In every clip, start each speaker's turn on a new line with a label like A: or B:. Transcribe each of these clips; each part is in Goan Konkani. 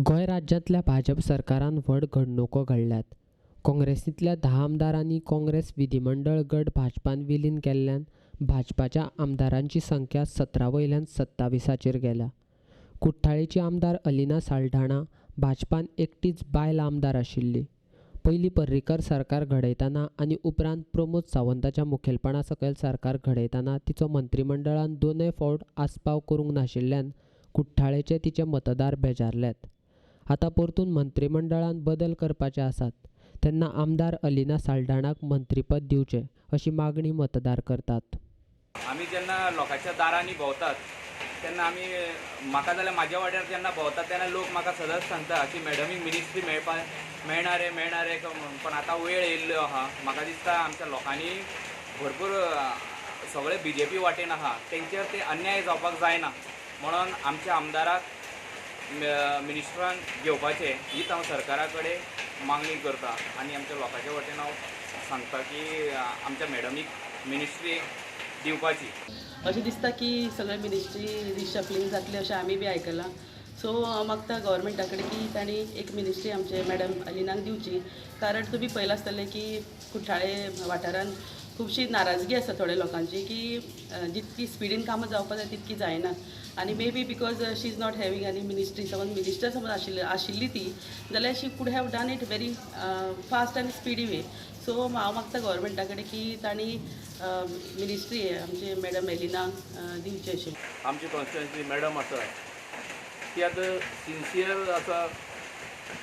A: गोंय राज्यांतल्या भाजप सरकारान व्हड घडणुको घडल्यात. काँग्रेसींतल्या 10 आमदारांनी काँग्रेस विधिमंडळ गट भाजपान विलीन केल्ल्यान भाजपाच्या आमदारांची संख्या 17 वयल्यान 27 गेल्या. कुठ्ठाळेची आमदार अलिना साल्ढाणा भाजपान एकटीच बायल आमदार आशिल्ली. पयलीं पर्रीकर सरकार घडयतना आनी उपरांत प्रमोद सावंताच्या मुखेलपणा सकयल सरकार घडयतना तिचो मंत्रिमंडळान दोनय फावट आस्पाव करूंक नाशिल्ल्यान कुठ्ठाळेचे तिचे मतदार बेजारल्यात. आतां परतून मंत्रिमंडळान बदल करपाचे आसात तेन्ना आमदार अलिना साल्ढाणाक मंत्रीपद दिवचें अशी मागणी मतदार करतात.
B: आमी जेन्ना लोकांच्या दारांनी भोंवतात तेन्ना आमी म्हाका जाल्यार म्हाज्या वाड्यार जेन्ना भोंवतात तेन्ना लोक म्हाका सदांच सांगता की मॅडमीक मिनिस्ट्री मेळणार रे मेळणार रे, पण आतां वेळ येयल्लो आहा. म्हाका दिसता आमच्या लोकांनी भरपूर सगळे बीजेपी वाटेन आहा, तेंचेर ते अन्याय जावपाक जायना म्हणून आमच्या आमदाराक मिनिस्टरान घेवपाचें हीच हांव सरकारा कडेन मागणी करता आनी आमच्या लोकांच्या वटेन हांव सांगता की आमच्या मॅडमीक मिनिस्ट्री दिवपाची.
C: अशें दिसता की सगळे मिनिस्ट्री रिशफलिंग जातलें अशें आमी बी आयकलां. सो हांव मागता गव्हर्मेंटा कडेन की तांणी एक मिनिस्ट्री आमचे मॅडम अलिनाक दिवची, कारण तुमी पळयलां आसतलें की कुठ्ठाळे वाठारांत खुबशी नाराजगी आसा थोड्या लोकांची की जितकी स्पिडीन कामां जावपाक जाय तितकी जायना आनी may be because she is not having any ministry. समज मिनिस्टर समज आशिल्ली ती जाल्यार she could have done it very fast आनी स्पिडी वे. सो हांव मागता गव्हर्मेंटा कडेन की तांणी मिनिस्ट्री आमचे मॅडम एलिनाक दिवची अशें.
D: आमची कॉन्स्टिट्युएन्सी मॅडम आसा ती आतां सिन्सियर आसा,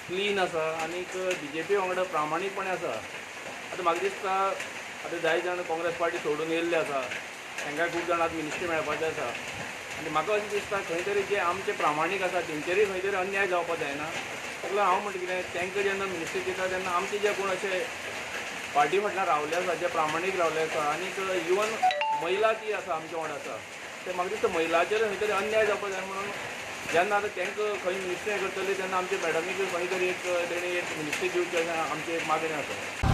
D: क्लीन आसा आनीक बीजेपी वांगडा प्रामाणीकपणे आसा. आतां म्हाका दिसता आतां जाय जाण काँग्रेस पार्टी सोडून येयल्ले आसा, तांकां खूब जाणां आतां मिनिस्ट्री मेळपाचें आसा आनी म्हाका अशें दिसता खंय तरी जे आमचे प्रामाणीक आसा तेंचेरूय खंय तरी अन्याय जावपाक जायना. ताका लागून हांव म्हणटा कितें, तांकां जेन्ना मिनिस्ट्री दिता तेन्ना आमचे जे कोण अशे पार्टी फाटल्यान रावले आसा, जे प्रामाणीक रावले आसा आनीक इवन महिला ती आसा आमच्या वांगडा आसा, ते म्हाका दिसता महिलाचेर खंय तरी अन्याय जावपाक जाय म्हणून जेन्ना आतां तांकां खंय मिनिस्ट्री करतली तेन्ना आमच्या मॅडमीक खंय तरी एक तेणी एक मिनिस्ट्री दिवची अशें आमची एक मागणी आसा.